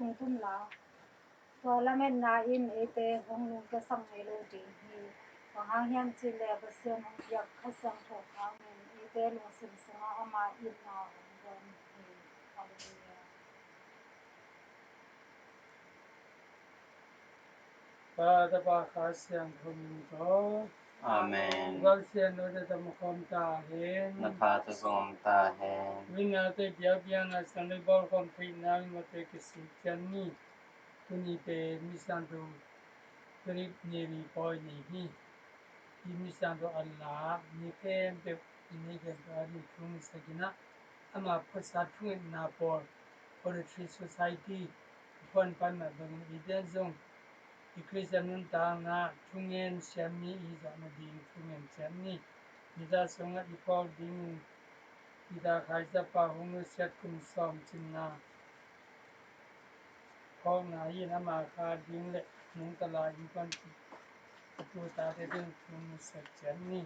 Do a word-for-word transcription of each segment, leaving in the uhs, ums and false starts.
Hong tun la, tua lametna in eite hong nungta sak ngei lo ding hi. Bang hang hiam cih leh Pasian hong piak Kha Siangtho hangin eite lungsim sungah ama itna hong don hi. Halleluiah. Pa, Tapa, Kha Siangtho min tawh. Amen. Gal sian lo de tam khom ta hen. Na pha ta zong ta hen. Min na te bia bia na sang le bol khom thei na min ma te ki su kian ni. Tuni pen Misiangtho Philip Neri Pawi ni hi. Hih Misiangtho a la mi khempeuh i ni khempeuh a ding thu ngetsak in ah, ama phuasa thungetna pawl, Poetry Society a phuan pan mah bangin eite zong i Khristian nuntakna thungen siam mi i zawh nading thungen ciat ni. Mita sungah i phawk dingin Mita Khaizapa hong nusiat kum sawm cinna phawkna in ama kha ding le nungta lai in pan a tu tate ding thum sek ciat ni.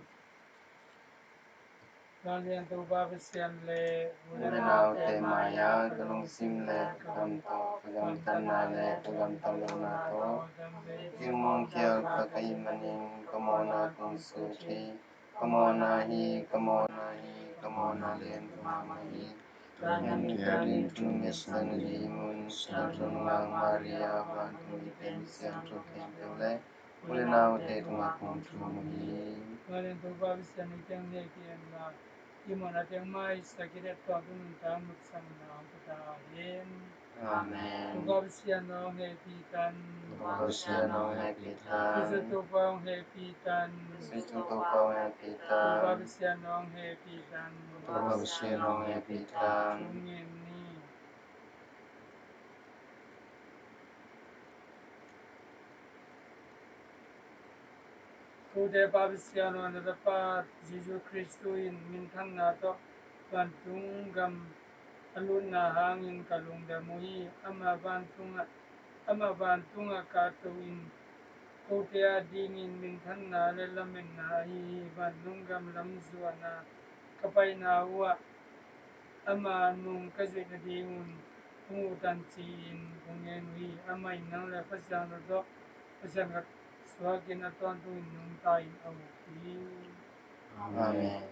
Vanglian Topa Pasian le u le naute mai-ah ka lungsim le ka gam tawh, ka gamtatna le ka gamtat lohna tawh, zingmong khial ka ka hih manin ka mawhna kong sut hi. Ka mawhna hi, ka mawhna hi, ka mawhna lian ka mahmah hi. Ka lian ka ding thu ngetsak nadingun Siangtho Nungak Maria, vantung mite, mi siangtho khempeuh le u le naute tungah kong thum uh hi. Malen Topa Pasian, i teng ne ki en la, i mawhna teng maisak i det tuak tu nuntak nuksakna hong pia ta hen. Amen. Topa Pasian hong hehpih tan. Topa Pasian hong hehpih tan. Jesu Topa hong hehpih tan. Jesu Topa hong hehpih tan. Topa Pasian hong hehpih tan. Topa Pasian hong hehpih tan. Thu ngen ni. Kote Pa Pasian aw, na Tapa Jesu Khrist in minthanna tawh vantung gam a lutna hangin ka lungdam uh hi. Ama vantungah, ama vantungah kahto in kote adingin minthanna le lametna ahi hi. Vantung gam lam zuahna ka paina uhah ama nung ka zuih nadingun hong ut tan ci-in hong ngen uh hi. Amah in nang le Pasian tawh Pasian khat suakin a tawntungin nungta in a uk hi. Amen.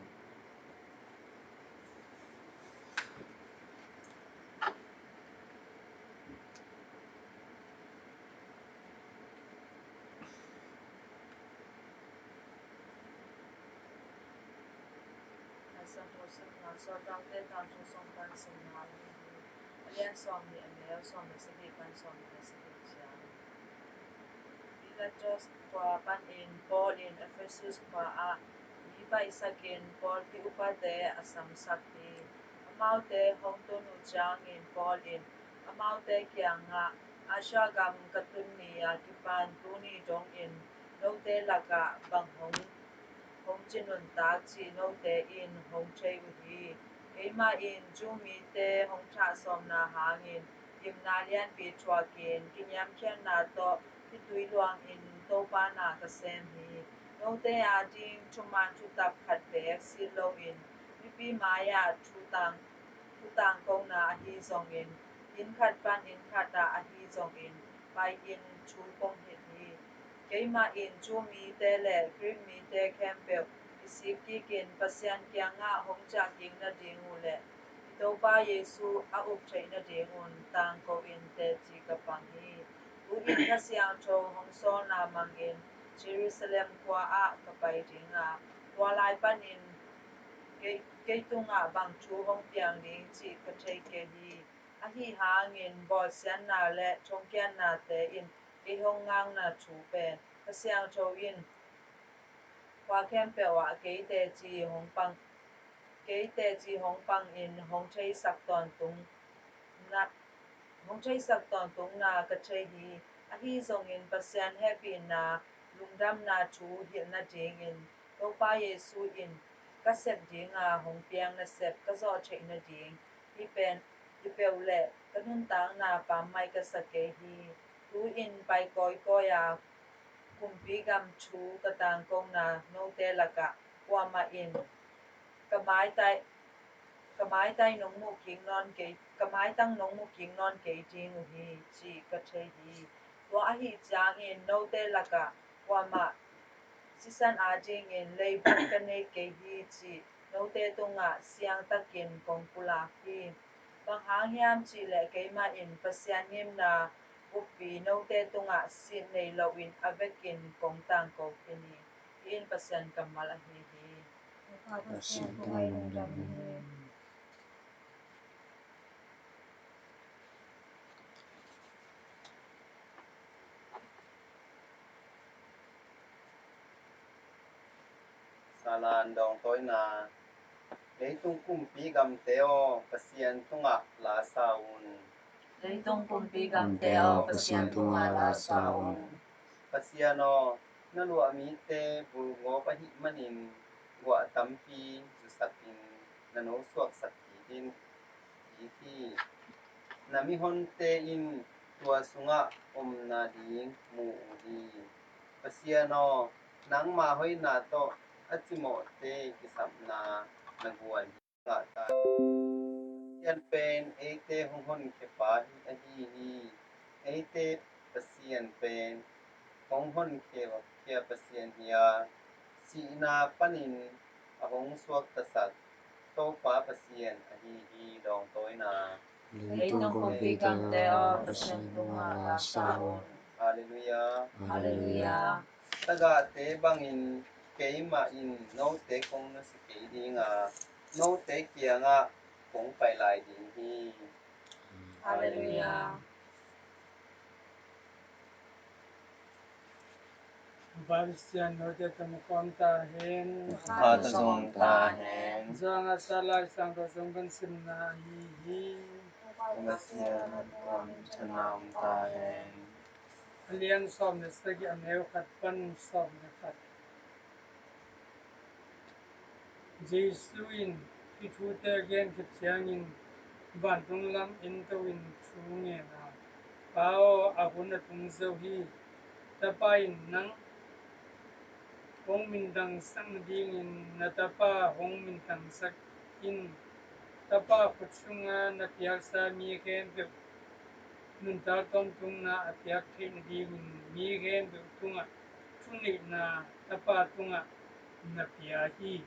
Laisim Pawl simna, Sawltakte Tangthu sung pan simna ahi hi. A lian sawmnih, a neu sawm le sagih pan sawmnih le sagih ciang. Miletus khua panin Paul in Ephesus khua ah mi baihsakin Paul pi upate a samsak hi. Amaute hong tun uh ciangin Paul in amaute kiangah, Asia gam ka tun ni a kipan tuni dongin note lakah bang hong, hong ci nuntak cih note in hong thei uh hi. Keimah in Jew mite hong thah sawmna hangin gimna lianpi thuakin kiniamkhiatna tawh khitui luangin Topa na ka sem hi. Note ading thuman thutak khat beek sit loin mipi mai-ah thutang, thutang kona ahi zongin, inn khat pan inn khat ah ahi zongin pai-in thu kong hilh hi. Keimah in Jew mite le Greek mite khempeuh i sik kikin Pasian kiangah hong ciah kik nading uh le i Topa Jesu a up theih nadingun tangko in teci ka pang hi. Tu-in Kha Siangtho hong sawlna mangin Jerusalem khua ah ka pai ding a, tua lai panin kei, kei tungah bang thu hong piang ding cih ka thei kei hi. Ahi hangin bawlsiatna le thongkiatnate in kei hong ngakna thu pen Kha Siangtho in khua khempeuh ah kei teci hong pang, kei teci hong pangin hong theisak tawntung na, hong theisak tawntungna ka thei hi. Ahi zongin Pasian hehpihna lungdamna thu hilh nadingin Topa Jesu in ka sep dinga hong piang nasep ka zawh theih nading hih pen hi peuh le ka nuntakna pammai ka sa kei hi. Tu-in pai kawikawi a kumpi gam thu ka tangkona note lakah kuamah in ka maitai, ka maitang nong mu kik nawn kei, ka maitang nong mu kik nawn kei ding uh hi, cih ka thei hi. Tua ahih ciangin note lakah kuamah sisan adingin leibuk ka nei kei hi, cih note tungah siangtakin kong pulak hi. Bang hang hiam cih leh keimah in Pasian ngimna uppi note tungah sin nei loin a vekin kong tangko khin hi. Hih in Pasian kammal ahi hi. Pasian tungah lungdam hi. Salan dawng tawina. Leitung kumpi gamte aw, Pasian tungah la sa un. Leitung kumpi gamte aw, Pasian tungah la sa un. Pasian aw, na luah mite bulgawp ahih manin guah tampi zusakin na nosuaksak kik in, kik hi. Na mihonte in tua sungah om nading mu uh hi. Pasian aw, nangma hoihna tawh a cimawhte kisapna na guan hi. Ngah ta. Pasian pen eite hong honkhia pa hi ahi hi. Eite Pasian pen hong honkhia Pasian hi a, sihna panin a hong suaktasak Topa Pasian ahi hi. Dawng tawina. Leitung kumpi gamte aw, Pasian tungah la sa un. Halleluiah. Halleluiah. Tagahte bangin keimah in note kong nusia kei ding a, note kiangah kong pai lai ding hi. Halleluiah. Pasian note tungah om ta hen. Khat zong ta hen. Zong a sa Lai Siangtho sung kan simna ahi hi. Pasian note tungah om ta hen. A lian sawm le sagih, a neu khat pan sawm le khat. Jesu in hih thute a gen khit ciangin vantung lam ento in thu ngen a, Pa aw, a hun a tung zo hi. Tapa in nang hong mintangsak nadingin na Tapa hong mintangsak in. Tapa khut sunga na piaksa mi khempeuh nuntak tawntungna a piak theih nadingin mi khempeuh tungah thuneihna Tapa tungah na pia hi.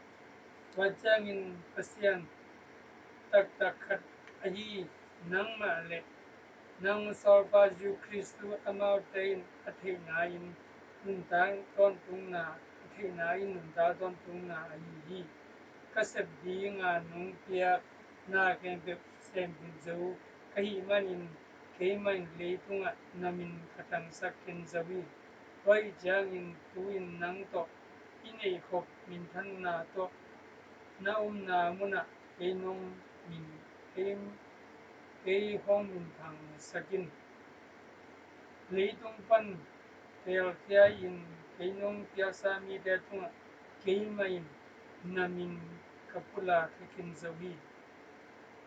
Tua ciangin Pasian taktak khat ahi nangmah le nang sawlpa Jesu Khristu amaute in a theihna in nuntak tawntungna, a theihna in nuntak tawntungna ahi hi. Ka sep dinga nong piak na khempeuh sem khin zo ka hih manin keimah in leitungah na min ka tangsak khin zo hi. Tua ahih ciangin tu-in nang tawh i neihkhop minthanna tawh na omna munah kei nong min, kei, kei hong minthangsak in. Leitung pan teelkhia-in kei nong piaksa mite tungah keimah in na min ka pulak khin zo hi.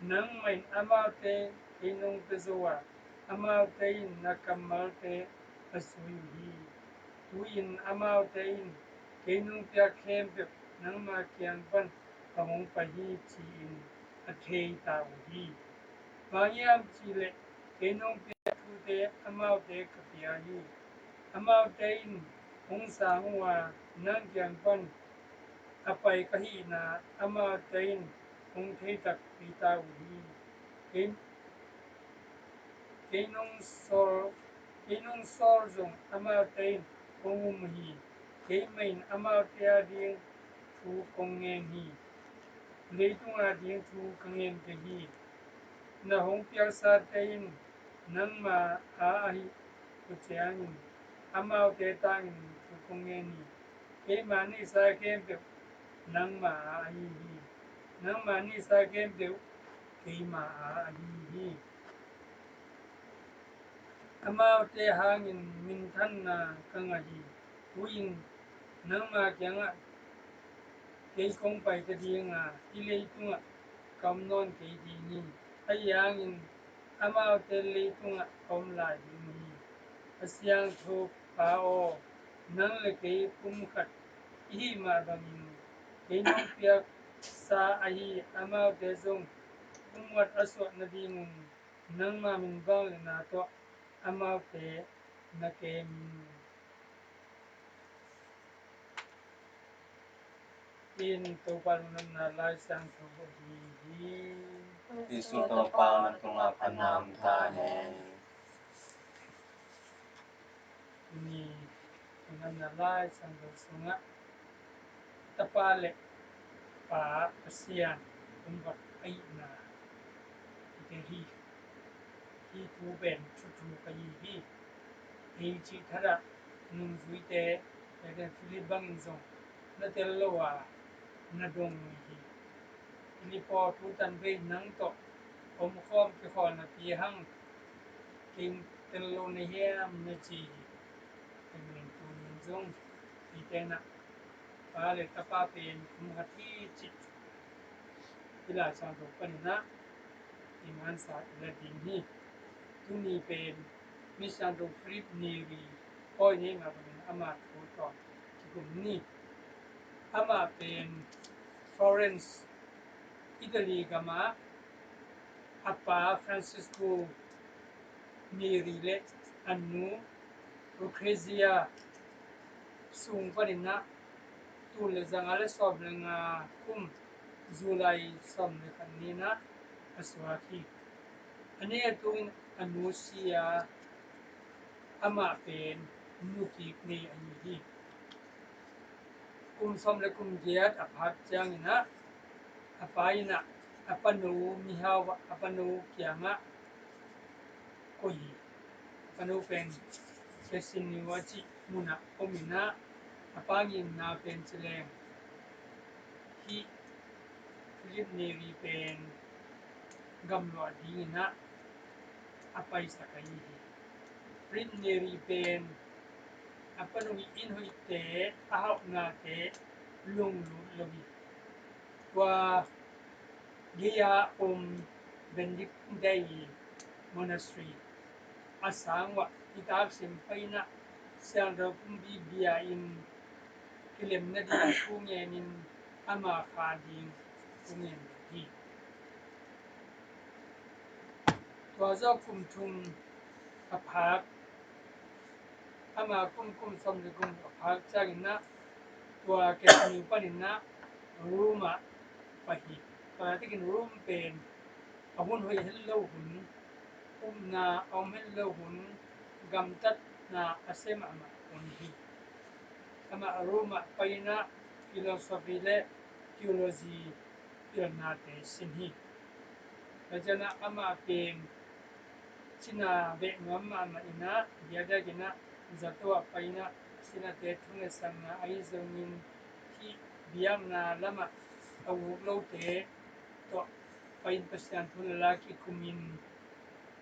Nangmah in amaute kei nong pia zo a, amaute in na kammalte a zui uh hi. Tu-in amaute in kei nong piak khempeuh nangma kiang pan a hong pai hi, ci-in a thei ta uh hi. Bang hiam cih leh kei nong piak thute amaute ka pia hi. Amaute in hong sang uh a, nang kiang pan a pai ka hihna amaute in hong theitakpi ta uh hi. Kei, kei nong sawl, kei nong sawl zong amaute in hong um uh hi. Keimah in amaute ading thu kong ngen hi. Leitung ading thu ka ngen kei hi. Na hong piaksate in nangma a ahih uh ciangin amaute tangin thu kong ngen hi. Keima neihsa khempeuh nangma a ahi hi. Nangma neihsa khempeuh keima a ahi hi. Amaute hangin minthanna ka ngah hi. Tu-in nangma kiangah kei kong pai ta ding a, hih leitungah ka om nawn kei ding hi. Ahi hangin amaute leitungah a om lai ding uh hi. A siangtho Pa aw, nang le kei pumkhat i hih mah bangin kei nong piak sa ahi amaute zong hong muat a suah nadingun nangma min vangliatna tawh amaute na kem in. In Topa lungdamna Lai Siangtho ahi hi. Jesu Topa na tungah phatna om ta hen. Tuni lungdamna Lai Siangtho sungah Tapa le Pa Pasian kum khat ahihna kite hi. Hih thu pen thuthu ka hi hi. Hei cih thadah nungzuite, Philip bangin zong na tel lo a na dong hi. Philip aw, tu tanvei nang tawh omkhawm kikhawl napi hang kei tel lo na hiam na ci hi. Tua manin tuni zong hih tenah Pa le Tapa pen kum khat hi cih hih Lai Siangtho paninah i mansa i la ding hi. Tuni pen Misiangtho Philip Neri awi nei ngah bangin ama thu tawm kikum ni. Amah pen Florence, Italy gamah a pa Francisco Neri le a nu Lucrezia sung paninah tul le zanga le sawm le nga kum July sawm le khat ninah a suak hi. A nei a tungin a nu si a, amah pen nukik nei ahi hi. Kum sawm le kum giat a phak cianginah a pa innah a pano mihau ah a pano kiangah koih hi. A pano pen Cassino a cih munah om innah a pa ngimna pen ci leng hih Philip Neri pen gamluah dinginah a paisak ahi hi. Philip Neri pen a pano i inn hoihte a hauhnate lunglut lo hi. Tua gei-a om Benedictine Monastery a sang uah i taksim painah Siangtho Pumpi bia in kilemna ding thu ngenin ama kha ding thu ngen hi. Tua zawh kum thum a phak, ama kum kum sawm le kum a phak cianginah tua Cassino paninah Rome ah pai hi. Tua takin Rome pen a hun hoih het lo hun, upna a om het lo hun, gamtatna a sem mahmah hun hi. Amah Rome ah painah philosophy le theology pilnate sin hi. Tua cianah amah pen cina beh nuam mahmah innah biakbiak innah zato ah painah sinate thungetsanna ahi zongin hih biakna lamah a uk lote tawh pai-in Pasian thu le la kikumin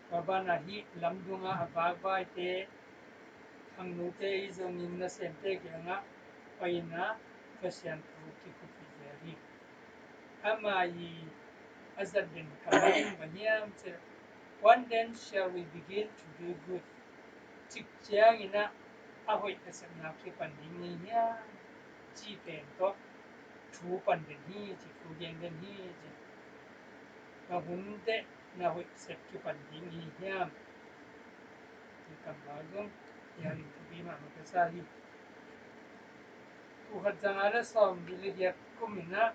tua banah hih lamdungah a vakvaite, khangnote ahi zongin nasemte kiangah pai-in ah Pasian thu kikupih zel hi. Amah i a zat den kammal in bang hiam cih leh, "When then shall we begin to do good?" Cik ciangin ah a hoih nasepna kipan ding hi hiam cih pen tawh thu pan den hi ci, thu gen den hi ci. Bang hun teh na hoih sep kipan ding hi hiam? Kammal zong hiam in thupi mahmah ka sa hi. Tul khat zanga le sawmli le giat kum in ah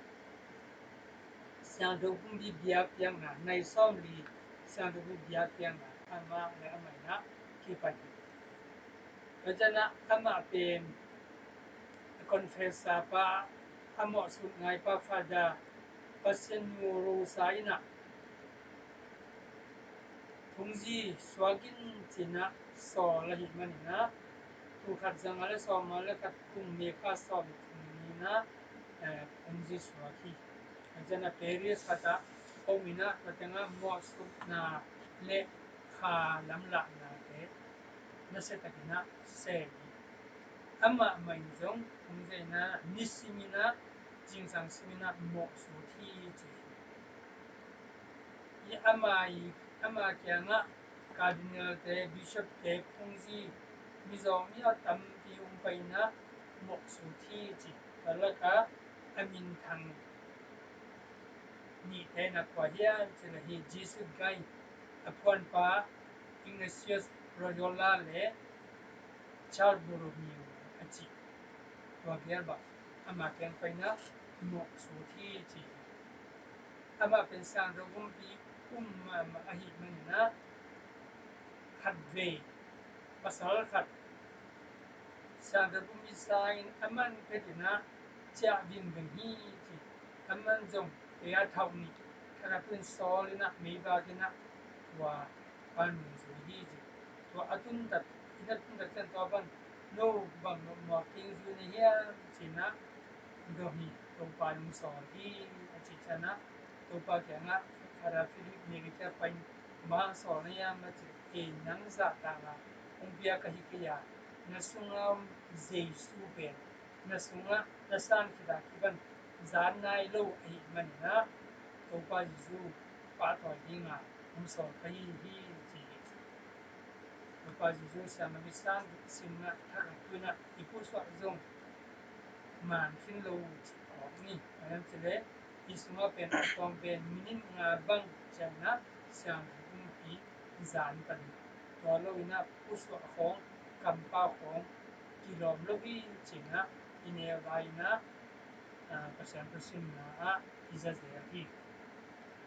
Siangtho Pumpi biakpiakna, nai sawmli Siangtho Pumpi biakpiakna amah le amah in ah kipan hi. Tua ciangin ah amah pen a confessor pa, a mawhsut ngaipa Father Pasianu Rosa in ah phungzi suak in ci-in ah sawl ahih manin ah tul khat zanga le sawmnga le khat kum May kha sawmthum ni-in ah, eh, phungzi suak hi. Tua ciangin ah parish khat ah om in ah tua tengah mawhsutna le kha lamlahnate nasia takin ah sem hi. Amah mah in zong phungzi in ah nisim in ah, zingsang sim in ah mawhsut hi ci hi. Hi amah i, amah kiangah cardinal te, bishop te, phungzi, mizawng mi a tampi hong pai in ah mawhsut hi ci. Tua lakah a minthang nihte na kua hiam cih leh hi Jesuit gai a phuanpa Ignatius Loyola le Charles Borromeo a ci. Tua bial bang ama kiang paina mawh sut hi ci. Amah pen Siangtho Kumpi um mahmah ahih maninah khatvei pasal khat Siangtho Kumpi sangin a man phetinah ciah vingveng hi ci. A man zong kei a thauh nih khat a pun sawl inah meivak inah tua pan nungzui hi ci. Tua a tuntat, i na tuntat cian tua pan no bang no muak kingzui na hiam cinah dong hi. Topa nung sawl hi a ci cianah Topa kiangah Father Philip Neri kiang pain bang sawl na hiam a ci. Ei nang zahtakna hong pia ka hi kei a, na sunga om Jesu pen na sungah na san khita kipan zan nai lo ahih maninah Topa Jesu pahtawi dinga hong sawl ka hi hi ci hi. Topa Jesu siamah mi sang simna thak a tunah i pusuah zong man khin lo ci awk ni. Ayam cile i sungah pen a tuang pen minit nga bang cianah Siangtho Kumpi zan pan tua lo inah pusuah khawng kampau khawng kilawm lo hi cinah i neu lai inah Pasian thusimna ah i zazel hi.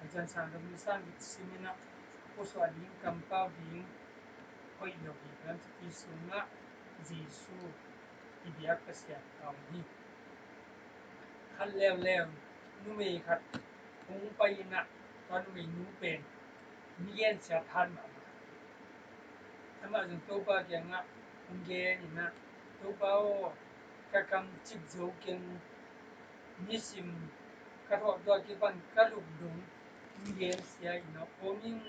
Ajan sang dong sang git siminah pusuah ding kampau ding hoih lo hi kan ci i sungah Jesu i biak Pasian kau hi. Khat leuleu numei khat hong pai inah tua numei nu pen mi gensiat hat mahmah. Amah zong Topa kiangah hong gen inah Topa aw, ka kam cip zo keng, nisim ka thawh tua kipan ka lupdung mi gensia inah om in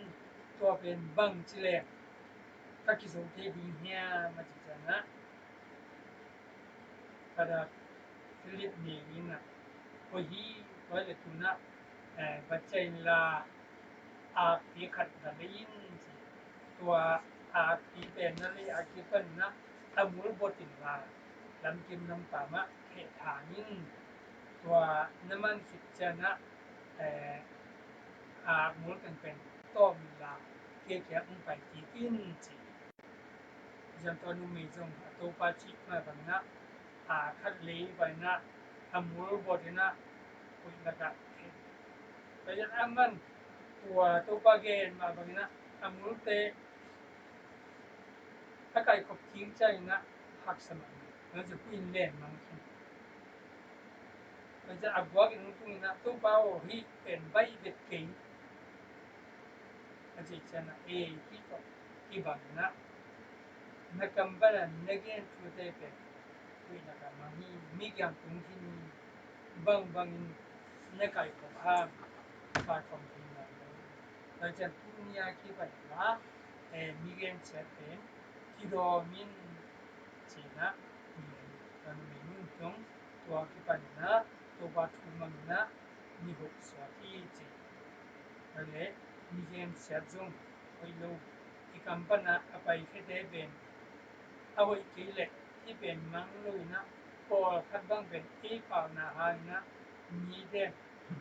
tua pen bang ci leng ka kizo thei ding hiam a ci cianah Father Philip Neri inah hoih hi. Tua le tunah va ciah inla akpi khat va lei in ci. Tua akpi pen na lei a kipan inah a mul bot inla lamkim lampa mah kheh thang in. Tua na man khit cianah a mul pen pen tawm inla kei kiang hong pai kik in ci. Zan tua numei zong a Topa cih mah bangin ah a khat lei bangin ah a mul bawt in ah kuih lakah khen. Tua zan a man tua Topa gen mah bangin ah a multe a kaikhop kik ciangin ah haksa mah bangin ah kuih in len mang khin. Tua zan a guak in hong tung in ah Topa aw, hih pen baih vet kei. A cih ciangin ah ei hih tawh kibang in ah na kam pan a na gen thute pen kuih lakah mang hi. Mi kiang tung khin hi. Bangbangin na kaikhop ham? Kaikhop ding lai lo. Tua ciang tuni a kipan in ah mi gensiat pen kidawm in ci in ah tua numei nu zong tua kipan in ah Topa thu mang in ah mi hoih suak hi ci. Tua leh mi gensiat zong hoih lo, i kam pan a a paikhete pen a hoih kei leh hih pen mang lo in ah pawlkhat bang pen ei pauna hangin ah mite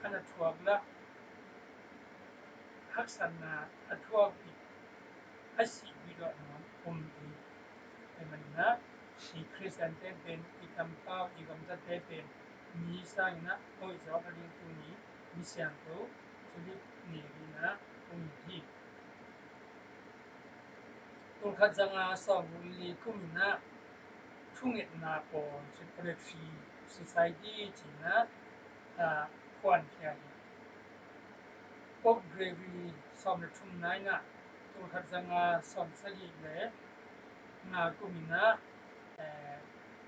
a na thuak lah haksatna a thuak hi. A sih bidawh nuam om hi. Tua manin ah i Khristiante pen i kampau i gamtate pen mi sangin ah hoih zawk a ding tuni mi siangtho Philip Neri in ah hong hi. Tulkhat zanga sawmguk li kum in ah thungetna pawl cin Oratory Society ci in ah khuankhia hi. Pope Gregory sawm le thumna in ah tulkhat zanga sawmsagih le nga kum in ah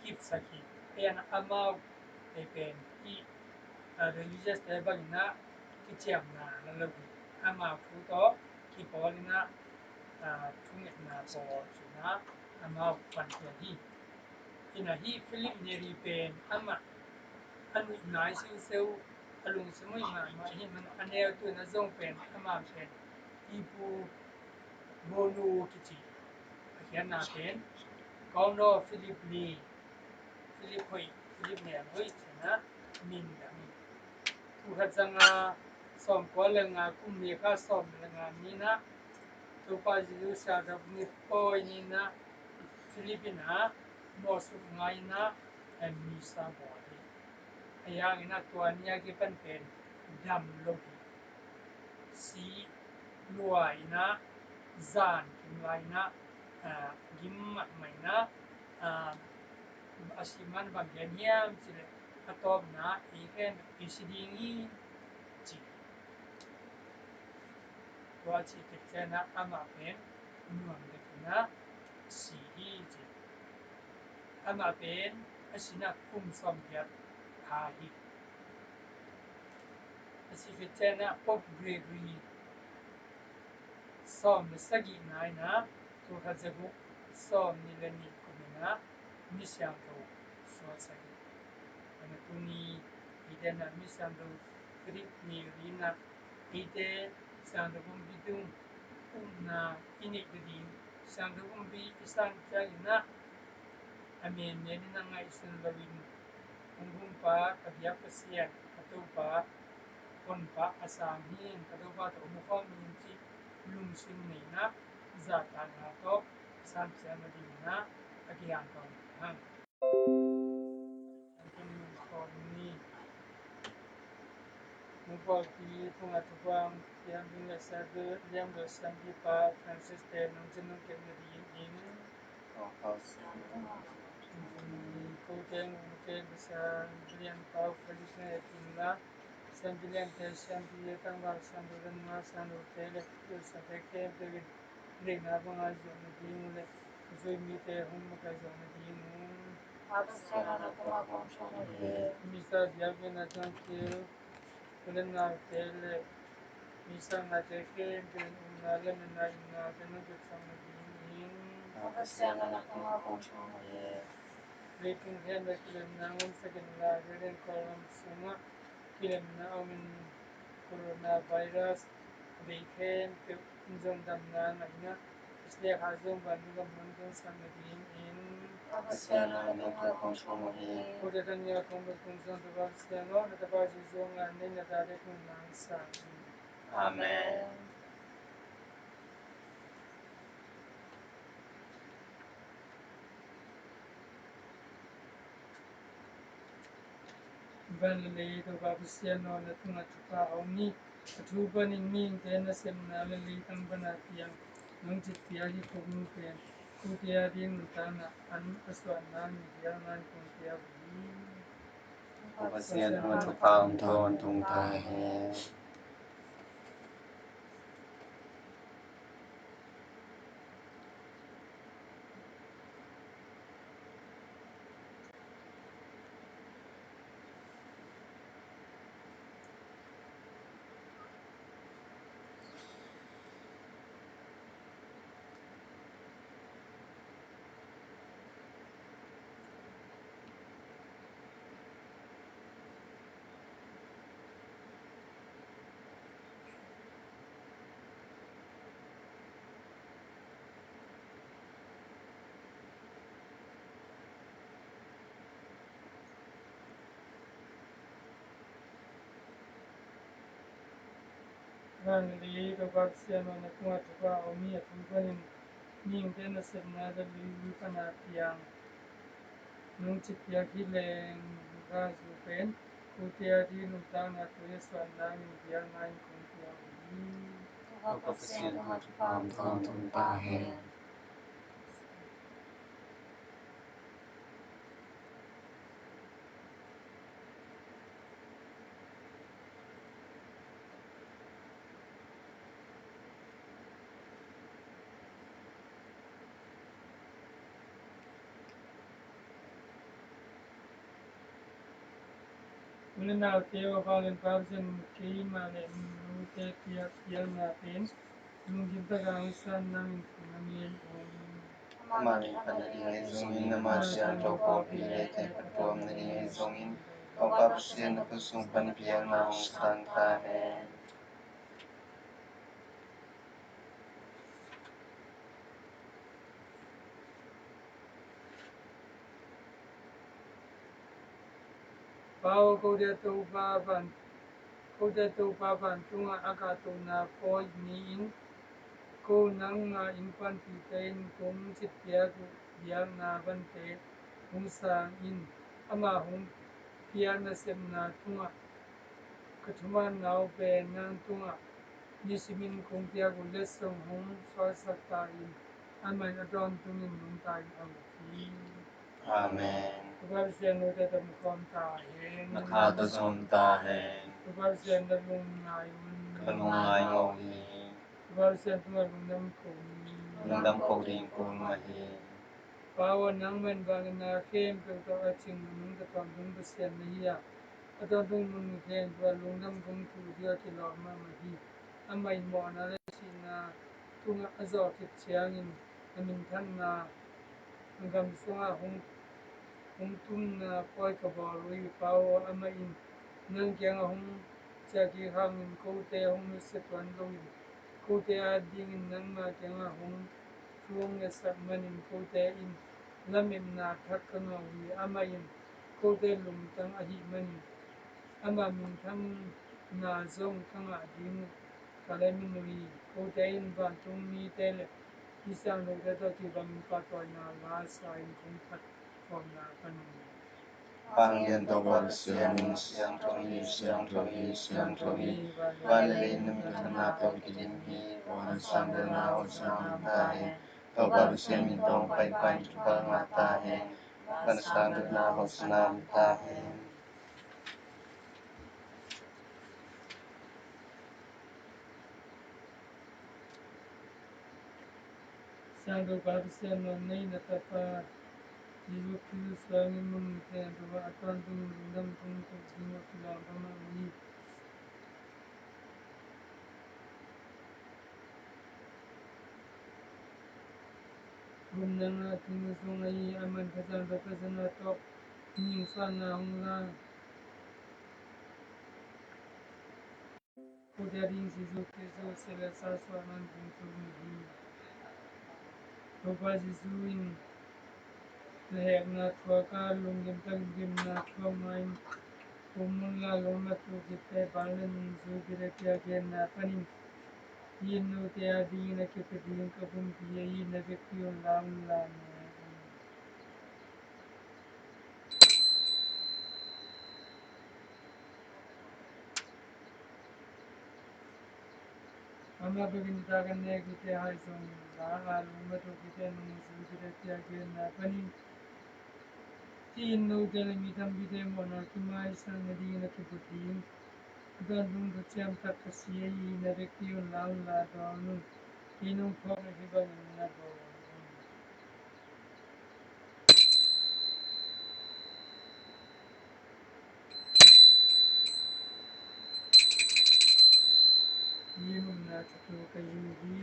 kipsak hi. Ei an amau te pen i religious te bangin ah kiciamna la lo hi. Amau thu tawh kipawl in ah thungetna pawl ci in ah amau pankhia hi. Hi in ah hih Philip Neri pen amah a nuih nai siuseu, a lungsim hoih mahmah hi. Man a neu tu in ah zong pen amah pen i pu Bonu kici a khiatna pen Governor Philip Neri, Philip hoih, Philip Neri hoih ci in ah min dang hi. Tulkhat zanga sawmkua le nga kum ni kha sawm le nga ni-in ah Topa Jesu siangtho ni pawi ni-in ah Philip in ah mawhsuk ngai-in ah missa bawl hi. Ahi hangin ah tua ni a kipan pen dam lo hi. Si lua-in ah zan kim lai-in ah, ah, gim mahmah in ah, ah, a si man bang gen hiam cih leh a tawpna ei khen i si ding hi ci. Tua ci khit ciangin ah amah pen nuam takin ah si hi ci. Amah pen a sin ah kum sawmgiat pha hi. A si khit ciangin ah Pope Gregory sawm le sagihna in ah tulkhat zaguk sawmnih le nih kum in ah mi siangtho suaksak hi. Ahi zongin tuni eite in ah mi siangtho Philip Neri in ah eite siangtho pumpi tung upna i neih nading, siangtho pumpi i san ciangin ah a menmen in ah ngaihsun loin, hong Gumpa, ka biak Pasian, ka Topa, honpa a sang hi, ka Topa tawh om khawm ing cih lungsim nei-in ah zahtakna tawh san ciang nadingin ah a kihanthawn hi hang. Hong Pawi Thungah Thupha hong piak ding le Siangtho Lianpi Siampi Pa Francis pen nong cin nong kep nadingin kote, ute, Siampi Lian Pau Felix na etin la, Siampi Liante, Siampi Tangval, Siampi Lenma, Siampi Lote le Siampi khempeuh in deihna bangin zuih nading uh le zuih mite hong makaih zuih nading uh. Missa biakinn a tangkil u le naute le missa ngaite khempeuh in upna le nuntakna in nate nong bek sak nadingin. Leitung khempeuh ah kilemna om sak in la, Reverend Kolam sungah kilemna om in, coronavirus bei khempeuh in zong damna ngah in ah, Israel kha zong vantung gam hong tungsak nadingin. Pasian aw, na tungah kong thum uh hi. Kote tangin kong bek kong zong Topa Pasian aw, na Tapa Jesu zong a nei na tate kong nang sang hi. Amen. Van le lei Topa Pasian aw, na tungah thupha hong ni. A thu panin mihingte nasepna le leitang pan a piang nong citpih hi. Khuknu pen kote ading nuntakna an a suahna min biakna in kong pia uh hi. Topa Pasian aw, na thupha hong thawn tung ta hen. Van le lei Topa Pasian aw, na tungah thupha hong ni. A thu panin mihingte nasepna le leitang pan a piang nong citpih hi leng, Jesu pen kote ading nuntakna, tua a suahna min biakna in kong pia uh hi. Topa Pasian aw, na thupha hong thawn tung ta hen. U le naute aw, vanglian Pa Pasian in keimah le note piak piakna pen lunggim takin hong san nangin thung na ngen un. Amah lei phat nading ahi zongin, amah siangtho pawlpi le eite phattuam nading ahi zongin, Topa Pasian na khut sung pan i piakna hong sang ta hen. Pa aw, kote Topa van Kote Topa vantungah a kahtohna pawi ni-in, ko nangma innkuanpihte in kong citpiak uh biakna vante hong sang in. Amah hong piak nasepna tungah ka thumanna uh pen nang tungah nisimin kong piak uh letsong hong suaksak ta in. Amah in a tawntungin nungta in a ut hi. Amen. Topa Pasian note tawh om ta hen. Na kha tawh zong om ta hen. Topa Pasian na lungngai un. Ka lungngai ngawh hi. Topa Pasian tungah lungdam ko ni. Lungdam ko ding kul mah hi. Pa aw, nangmah in vangliatna khempeuh tawh a cing nungta tawntung Pasian na hi a, a tawntung mun khempeuh ah lungdam kong tuh ding a kilawm mahmah hi. Amah in mawhna le sihna tungah a zawh khit ciangin a minthanna a gam sungah hong, hong tumna pawi ka bawl uh hi. Pa aw, amah in nang kiangah hong ciah kik hangin kote hong nusia tuan loin kote adingin nangma kiangah hong thu hong ngetsak manin kote in lametna thak ka ngah uh hi. Amah in kote lungtang ahih manin ama minthanna zong ka ngah ding uh ka lamen uh hi. Kote in vantung mite le mi siangthote tawh kibangin pahtawina la sa-in kong phat khawmna ka nung hi. Pangian Topa Pasian in, siangtho hi, siangtho hi, siangtho hi. Van le lei in na minthanna tawh kidim hi. Topa na sangtelna hosana om ta hen. Topa Pasian min tawh hong paipai in thupha ngah ta hen. Topa na sangtelna hosana om ta hen. Siangtho Pa Pasian aw, na in a Tapa Jesu Khrist suangin mun mite in tua a tawntung lungdam kong tuh ding uh kilawm mahmah hi. Gumna ngah thu sung ahi a man Kha Siangtho Pasian aw tawh hong suahna hong la. Kote ading Jesu Khrist sih le sa suahna in kong thum hi. Topa Jesu in na hekna thuak a, lunggim takin gimna thuak ma-in, kum mun la lungma tu kite bang le nungzui kite kia genna panin, hih note adingin a kipia ding ka pumpi ahi na vekpi un la un la ne. Amah bangin ta kan nek kite hai zong la a, lungma tu kite nungzui kite kia genna panin, hih note le mi tampite mawhna kimaisak nadingin a kibut ding a tawntung thuciam tak ka si ahi na vekpi un la un la dawn un. Hih nong phawk na hih bangin na bawl un. Hih nopna thutu ka hi hi.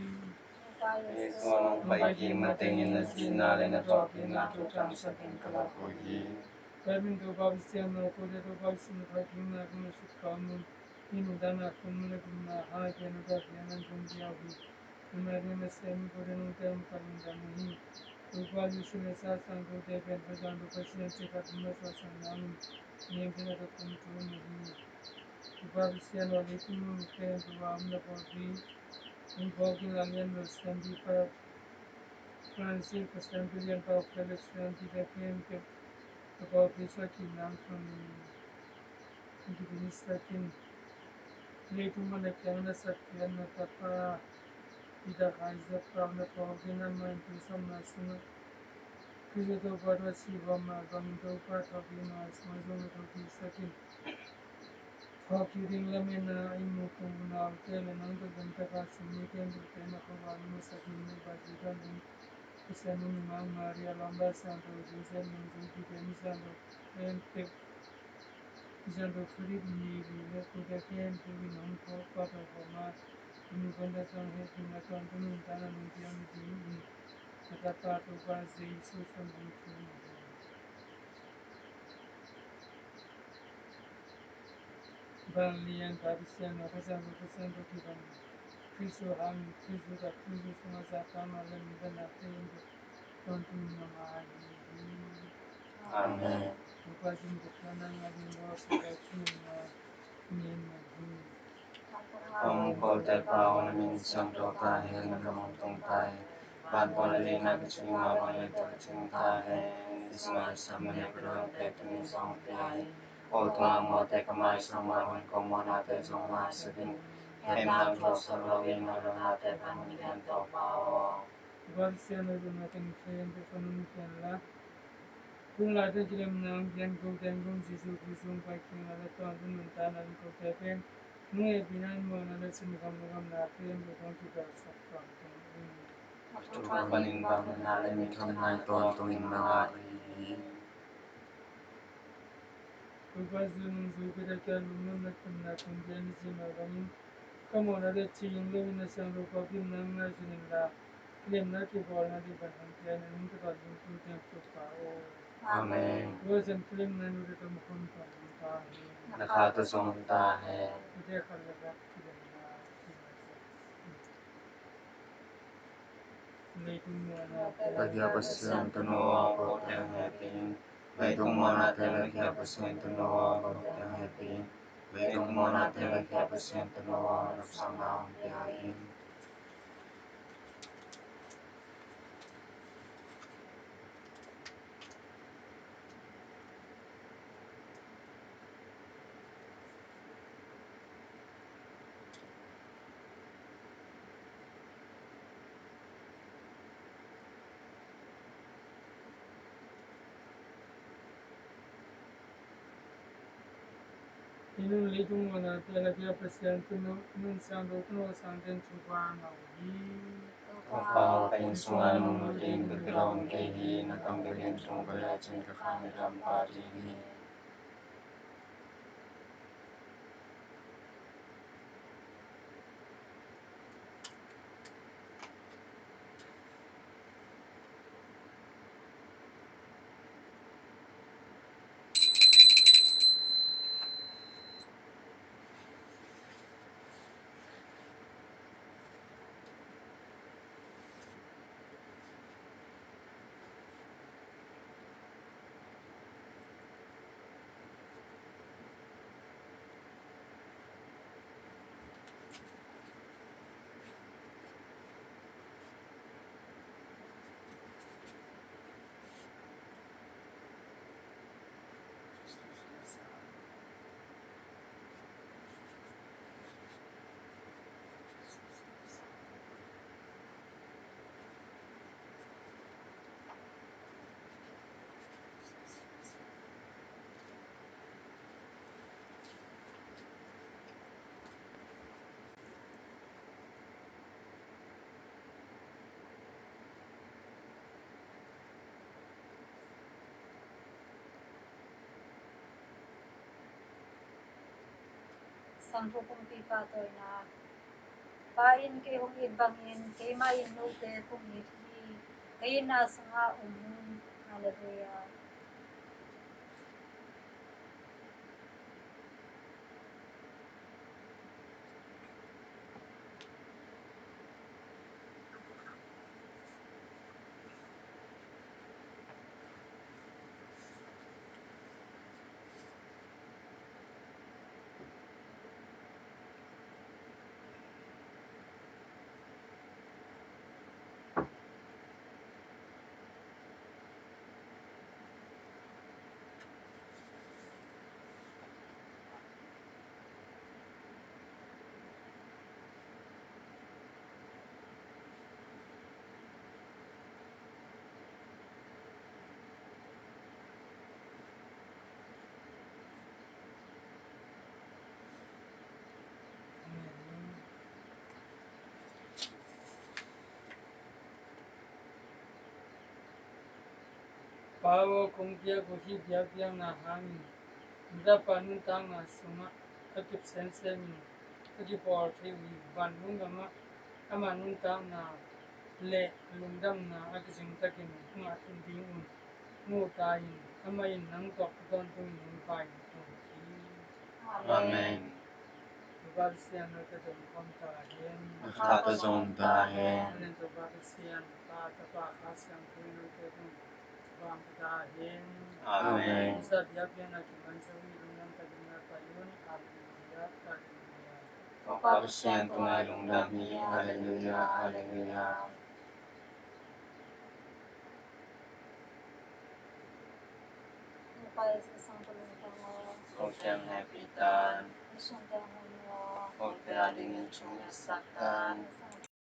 Jesu nong pai kik matengin na sihna le na thawhkikna thu tangsak ding ka lak uh hi. Tua ahih manin Topa Pasian aw, kote Topa Jesu na thawhkikna tungah sut kawm un. Hih nungta na kum le gupna hai pen na thawhkikna in hong pia uh hi. Nangmah ding na sem hi, kote nungta in ka lungdam uh hi. Topa Jesu le sa siangthote pen Kha Siangtho Pasian cikkhat hong na suahsak nangin, niamkhiatna tawh kong thum uh hi. Topa Pasian aw, leitung mun khempeuh a om na pawlpi, hong phawk in la lian lo siampi pa Francis, Pasian pi lianpa Felix, siampite khempeuh ka pawlpi suah kik nang thang in. Hong kipia sak in. Leitung pan a kiang na sakpian na Tapa Peter Kha Siangtho na phawk in, amah in thu sapna sungah Khrist Topa tawh a sih khawm mah bangin Topa thawhkikna sungah zong na thawhkik sak in. Thawhkik ding lametna i muh kong unaute le nang tawh gamtaka sim mi khempeuhte na khuavak in musak in. Nangma Jesuh ding Pasian nungzui Maria, lawmpa siangtho Joseph, nungzuipite, mi siangtho khempeuh, mi siangtho Philip, Neri le kote khempeuh in hong thawh pahtawi khawm a, tuni pan a zong hehpihna tawntungin tana nong piak nadingin na Tapa Topa Jesuh suang hong thum hi. Vanglian Pa Pasian aw, Kha Siangtho Pasian tawh kibang, Khrist hang, Khrist tawh, Khrist sungah zahtakna le minthanna khempeuh tawntungin nang a hi hi. Amen. Topa Jesuh Khrist nang a ding lo, Topa Jesuh nang a Amen. Hong kolte pa aw, na min siangtho ta hen, na gam hong tung ta hen. Van pawi le na kicing mah bang leitung ah kicing ta hen. I sungah sam le ka dawnte tuni zong pia in. Ko tungah mawhte ka maisawm mah bang ko mawhnate zong maisak in. Hehna tawh suak lo in, na nate pan hong gen to pa aw. Pasian aw, zong na teng khen te pan hong gen la. Tung laite kilemna hong gen ko teng tung Jesu Khrist hong pai kik na le tawntung nuntakna in kote pen nong hehpihna in muanna le sin gam, na gamna pen ko tawh kibelsak tawntung in. Tua panin bang na le mi thamna in tawntung in na ngah hi. Topa Jesu nungzui pia ta, lungnuam le kipna kong gen hi cih mah bangin ka mawhna le cih in lo in na siangtho Pa pimna hong ngaihsun in la, kilemna kibawlna ding pan hong pia in, a nungta tawh ding thu teng Topa aw. Amen. Tua ciang kilemna in nute tawh mukhon pan hong ta hen. Na kha tawh zong ta hen. Nute khat le khat kilemna. Leitung muanate lak hia Pasian tanu aw, kote hong hehpih in. Leitung muanate lak hia Pasian tanu aw, kote hong hehpih in. Leitung muanate lak hia Pasian tanu aw, na nopsakna hong pia in. Hih nung leitung muanate lak hia Pasian tanu, nun siangtho tanu aw, sangten thupha ngah uh hi. Topa aw, ka inn sungah nong lut in, ka kilawm kei hi, na kam ka gen tung ka lecin ka kha na dam pah ding hi. Siangtho Kumpipa tawh in ah, Pa in kei hong it bangin keimah in note kong it hi. Kei in ah sungah om un. Halleluiah. Pa aw, kong piak uh hih biakpiakna hangin na tapa nuntakna sungah ka kip semsem in ka kipawl thei uh hi. Van lungdam ah ama nuntakna le lungdamna a kizing takin hong ngah ding un. Mu ta in, amah in nang tawh a tawntungin hong pai hi. Amen. Topa Pasian, note tawh mukhon ta hen. Na kha tawh zong ta hen. Amen. Topa Pasian, Pa, Tapa, Kha Siangtho in note tawh mukhon ta hen. Amen. Misa biakpiakna kimansa uh hi, lungdam takin na pai un. Amen. Topa Pasian tungah lungdam hi. Halleluiah, halleluiah. Topa Jesu sangtu lungdam aw. Ko kiang hehpih tan. Ko kiang hehpih aw. Ko kiang dingin thu ngetsak tan.